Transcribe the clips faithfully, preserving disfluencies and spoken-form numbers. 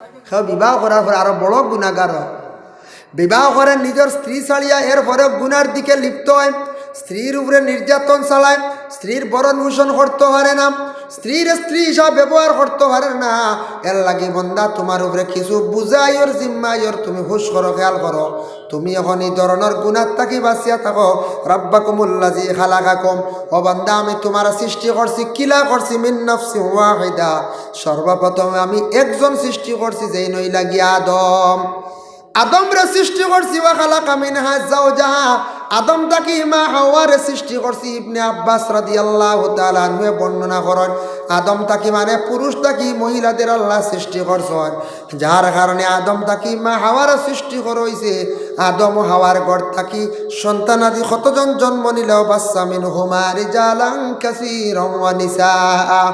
কেউ বিবাহ করার পরে আরো বড় গুনাগার অয়। বিবাহ করে নিজর স্ত্রী ছাড়িয়া এরপরে গুনার দিকে লিপ্ত অয়, স্ত্রীর উপরে নির্যাতন চালায়, স্ত্রীর ভরণ পোষণ করতো পারে না, স্ত্রীর স্ত্রী হিসাব ব্যবহার করতো পারে না। এরলাগি বন্দা, তুমার উপরে কিছু বুঝা আইওর, জিম্মা আইওর, তুমি হুশ করো, খেয়াল করো। তুমি অখন ই ধরনর গুনার থাকি বাচিয়া থাকো। রাব্বাকুমুল্লাযী খালাকাকুম, ও বান্দা, আমি তুমারে সৃষ্টি করছি, কিলা করছি? মিন নাফসিন ওয়াহিদা, সর্বপ্রথমে আমি একজন সৃষ্টি করছি, যেইন অইলা গিয়া আদম। আদমরে সৃষ্টি করছি, ওয়া খালাকা মিনহা যাওজাহা, আদম থাকি মা হাওয়ারে সৃষ্টি করছি। ইবনে আব্বাস রাদিয়াল্লাহু তাআলা আনহুয়ে বর্ণনা করইন, আদম থাকি মানে পুরুষ থাকি মহিলাদের আল্লায় সৃষ্টি করছইন, যার কারণে আদম থাকি মা হাওয়ারে সৃষ্টি করা অইছে। আদম ও হাওয়ার গর্ভ থাকি সন্তানাদি কতজন জন্ম নিল? বাসসা মিনহুমা রিজালান কাসীরান ওয়া নিসাআ,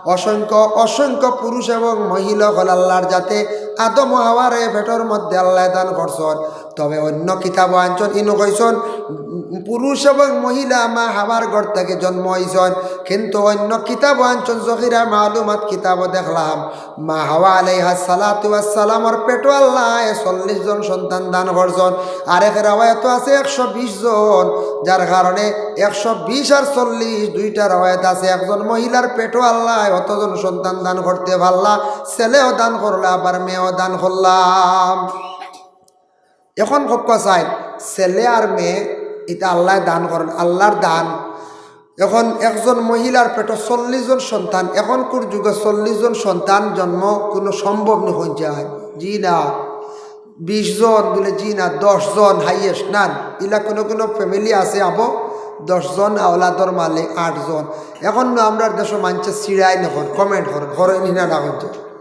অসংখ্য অসংখ্য পুরুষ এবং মহিলা অকল আল্লার জাতে আদম ও হাওয়ারে পেটর মধ্যে আল্লায় দান করছইন। তবে অন্য কিতাবো আনছইন, ইনো কইছইন, উম, পুরুষ এবং মহিলা মা হাওয়ার গর্ভ থাকি জন্ম অইছইন, কিন্তু অন্য কিতাবো আনছইন, জহিরা মালুমাত কিতাবো দেখলাম, মা হাওয়া আলাইহাস সালাতু ওয়াস সালামর পেটো আল্লায় চল্লিশ জন সন্তান দান করছইন। আরেক রেওয়ায়েতো আছে একশো বিশ জন, যার কারণে একশো বিশ আর চল্লিশ দুইটা রেওয়ায়েত আছে। একজন মহিলার পেটো আল্লায় অতজন সন্তান দান করতে পারলা, ছেলেও দান করলা, আবার মেয়েও দান করলাম। অখন কউক্কা চাইন, ছেলে আর মেয়ে ইতা আল্লায় দান করইন, আল্লার দান। অখন একজন মহিলার পেটো চল্লিশ জন সন্তান, অখনকুর যুগে চল্লিশ জন সন্তান জন্ম কুনু সম্ভব নি, কইন চাইন? জি না। বিশ জন বুলে, জি না, দশ জন হাইয়েস্ট নান। ইলা কুনু কুনু ফ্যামিলি আছে আবো দশ জন আওলাদর মালিক, আট জন। অখন নু আমরার দেশো মানষে চিড়াইন, অখন কমেন্ট করইন, করইন নি না, না করইন?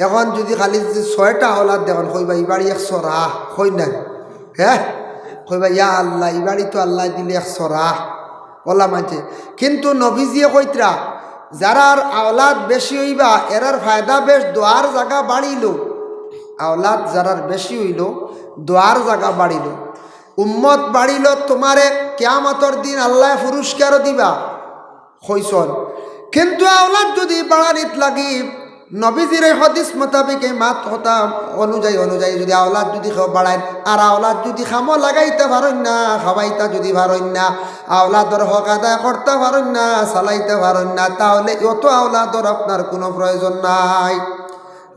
অখন যুদি খালি যুদি ছয়টা আওলাদ দেখইন, কইবা, "ই বাড়ি এক ছড়া", কইন না? হে? কইবা, "ইয়া আল্লাহ, ই বাড়ি তো আল্লায় দিলে এক ছড়া।" অলা মানষে। কিন্তু নবীজিয়ে কইতরা, যারার আওলাদ বেশি অইবা, এরার ফায়দা বেশ, দোয়ার জাগা বাড়িলো। আওলাদ যারার বেশি অইলো, দোয়ার জাগা বাড়িলো। উম্মত বাড়িলো, তুমারে কিয়ামতর দিন আল্লায় পুরস্কারও দিবা। কইছইন। কিন্তু আওলাদ যুদি বাড়ানিত লাগি, নবীজির এই হাদিস মোতাবিক, এই মাত কথা অনুযায়ী, অনুযায়ী যুদি আওলাদ যুদি কেউ বাড়াইন, আর আওলাদ যুদি কামো লাগাইতা পারইন না, খাওয়াইতা যুদি পারইন না, আওলাদর হক আদায় করতা পারইন না, চালাইতা পারইন না, তাহলে অত আওলাদর আপনার কুনু প্রয়োজন নাই।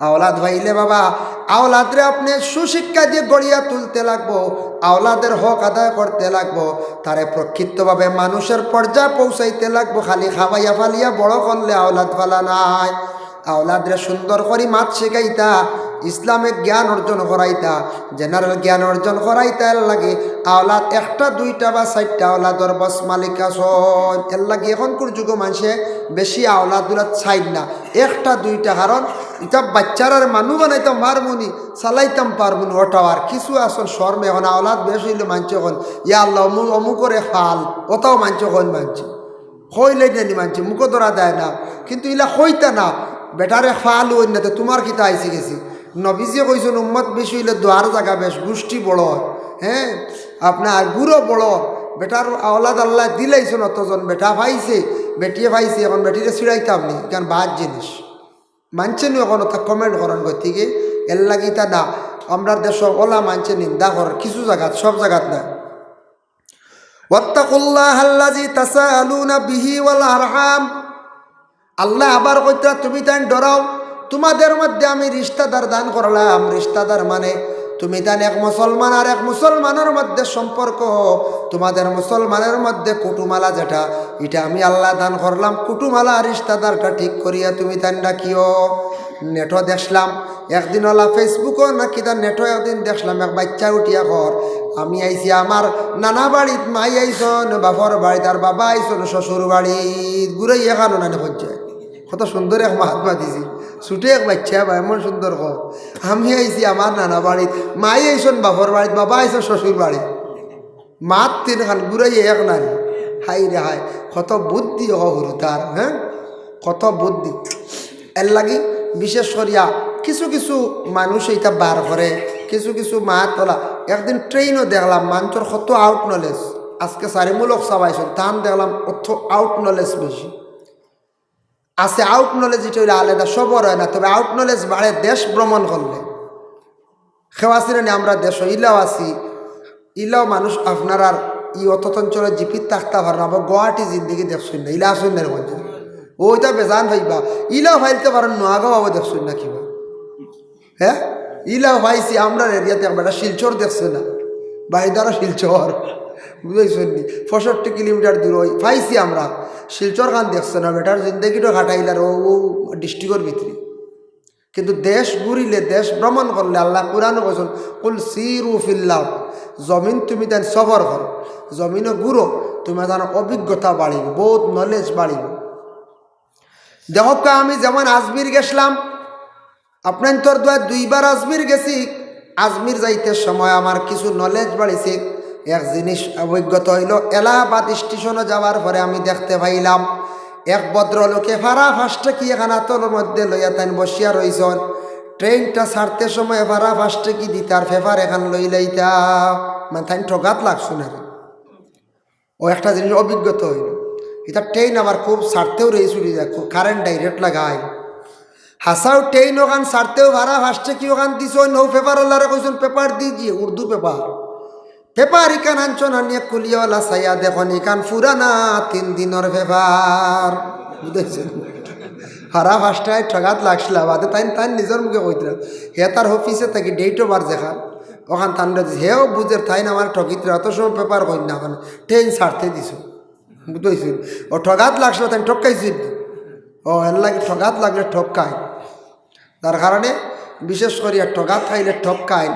আওলাদ পাইলে বাবা, আওলাদরে আপনে সুশিক্ষা দিয়া গড়িয়া তুলতে লাগবো, আওলাদের হক আদায় করতে লাগবো, তারে প্রকৃতভাবে মানুষের পর্যায়ে পৌঁছাইতে লাগবো। খালি খাবাইয়া ফালিয়া বড় করলে আওলাদ ফালা নায়। আওলাদরে সুন্দর করি মাত শিখাইতা, ইসলামিক জ্ঞান অর্জন করাইতা, জেনারেল জ্ঞান অর্জন করাইতা। এরলাগি আওলাদ একটা দুইটা বা চাইরটা আওলাদর বস মালিক আছইন। এরলাগি অখনকুর যুগো মানষে বেশি আওলাদ উলাদ চাইর না। একটা দুইটা, কারণ ইতা বাইচ্চারারে মানুষ বানাইতাম পারমু নি, চালাইতাম পারমু নি, ওটাও আর কিছু আছইন শরমে। অখন আওলাদ বেশ অইলে মানষে কইন, "ইয়া আল্লাহ, অমু-, অমুকর এক ফাল", ওটাও মানষে কইন, মানষে কইলে জানি মানষে মুখো ধরা দেয় না, কিন্তু ইলা কইতা না, "বেটার এক ফাল অইন না, তে তুমার কিতা আইছে গেছে?" নবীজিয়ে কইছইন, "উম্মত বেশি অইলে দোয়ার জাগা বেশ, গুষ্টি বড় অয়, হে, আপনার গুরু বড়, বেটার আওলাদ আল্লায় দিলাইছইন অতজন, বেটা পাইছে, বেটিয়ে পাইছে, অখন বেটিরে ছিড়াইতাম নি, ইখান বাদ জিনিস।" মানষে নু অখন ওটা কমেন্ট করইন, গতিকে এরলাগি ইতা না, আমরার দেশো অলা মানষে নিন্দা করইন কিছু জাগাত, সব জাগাত না। "ওয়াত্তাকুল্লাহাল্লাযী তাসাআলুনা বিহি ওয়াল আরহাম।" আল্লায় আবার কইতরা, "তুমি তাইন ডরাও, তুমাদের মধ্যে আমি রিশতাদার দান করলাম।" রিশতাদার মানে তুমি তাইন এক মুসলমান আর এক মুসলমানর মধ্যে সম্পর্ক, তুমাদের মুসলমানর মধ্যে কুটুমালা যেটা, ইটা আমি আল্লায় দান করলাম। কুটুমালা রিশতাদারটা ঠিক করিয়া তুমি তাইন রাখিও। নেটো দেখলাম একদিন, অলা Facebook-ও না কিতা নেটো একদিন দেখলাম, এক বাইচ্চা উঠিয়া কর, "আমি আইছি আমার নানা বাড়িত, মাই আইছইন বাফর বাড়িত, আর বাবা আইছইন শ্বশুর বাড়িত।" গুরাইয়ে কানো নানি কইছে। কত সুন্দর এক মাত মাতিছি। ছুটো এক বাইচ্চা বা এমন সুন্দর কয়, "আমি আইছি আমার নানা বাড়িত, মাই আইছইন বাফর বাড়িত, বাবা আইছইন শ্বশুর বাড়িত।" মাত তিনখান, গুরাইয়ে এক নানি। হায় রে হায়, কত বুদ্ধি অয় হুরুতার, হে? কত বুদ্ধি। এরলাগি বিশেষ করিয়া কিছু কিছু মানুষ ইতা বার করে, কিছু কিছু মাত অলা। একদিন ট্রেইনো দেখলাম, মানষর কত আউট নলেজ। আজকে সারিমুলক সাব আইছইন, তান দেখলাম অত আউট নলেজ বেশি। আছে আউট নলেজ, ইটা অইলে আলাদা, সবর অয় না। তবে আউট নলেজ বাড়ে দেশ ভ্রমণ করলে। কেউ আছি না নি আমরা দেশো, ইলাও আছি, ইলাও মানুষ আপনারার ই অত অঞ্চলে জিপিত থাকতা পারইন না, আবার গুয়াহাটি জিন্দেগি দেখছইন না, ইলা আছইন না এর মাঝে। অউ ইতা বেজান পাইবা, ইলাও পাইলতা পারইন, নোয়াগাঁও আবার দেখছইন না কিবা। হ্যাঁ, ইলাও পাইছি আমরার এরিয়াত, এক বেটা শিলচর দেখছে না, বাড়িদারা শিলচর, বুঝছইন নি? পঁয়ষট্টি কিলোমিটার দূর অই পাইছি আমরা। শিলচর খান দেখছে না, বেটার জিন্দেগিটা কাটাইলার অউ, অউ ডিস্ট্রিক্টর ভিতরে। কিন্তু দেশ ঘুরিলে, দেশ ভ্রমণ করলে, আল্লায় কুরআনো কইছইন, "কুল সিরু ফিল আরদ", জমিন তুমি তাইন সফর করো, জমিনো ঘুরো, তুমার তান অভিজ্ঞতা বাড়িবো, বউত নলেজ বাড়িবো। দেখউক্কা, আমি যেমন আজমির গেছলাম, আপনাইনতর দোয়ায় দুইবার আজমির গেছি। আজমির যাইতে সময় আমার কিছু নলেজ বাড়িছে। এক জিনিস অভিজ্ঞতা অইলো, এলাহাবাদ স্টেশনো যাওয়ার পরে আমি দেখতে পাইলাম, এক ভদ্রলোকে ফাড়া পাঁচ টেকি এখান আতলর মধ্যে লইয়া তাইন বসিয়া রইছইন। ট্রেনটা ছাড়তে সময় ফাড়া পাঁচ টেকি দিতার, পেপার এখান লইলাইতা, মানে তাইন ঠগাত লাগছইন আর। অউ একটা জিনিস অভিজ্ঞতা অইলো। ইতা ট্রেন আবার খুব ছাড়তেও রেস উড়ি যায়, খুব কারেন্ট ডাইরেক্ট লাগায়। হাছাউ ট্রেন অখান ছাড়তেও ফাড়া পাঁচ টেকি অখান দিছইন, অউ পেপার অলারে কইছইন, "পেপার দিজিয়ে", উর্দু পেপার। পেপার ইখান আনছইন, আনিয়া খুলিয়া অলা চাইয়া দেখইন, ইখান পুরানা তিন দিনর পেপার। বুঝছইন? ফাড়া পাঁচ টেকায় ঠগাত লাগছিলা, বাদে তাইন, তাইন নিজর মুখে কইতরা। হে তার অফিসে থাকি ডেট ওভার যেখান, অখান তানরে দিছে, হেও বুঝের তাইন আমারে ঠগিতরা, অত সময় পেপার কইন না, অখান ট্রেন ছাড়তে দিছইন। বুঝছইন? অউ ঠগাত লাগছিল, তাইন ঠকাইছইন। অউ, এর লাগি ঠগাত লাগলে ঠকায়। যার কারণে বিশেষ করিয়া ঠগাত খাইলে ঠকায়।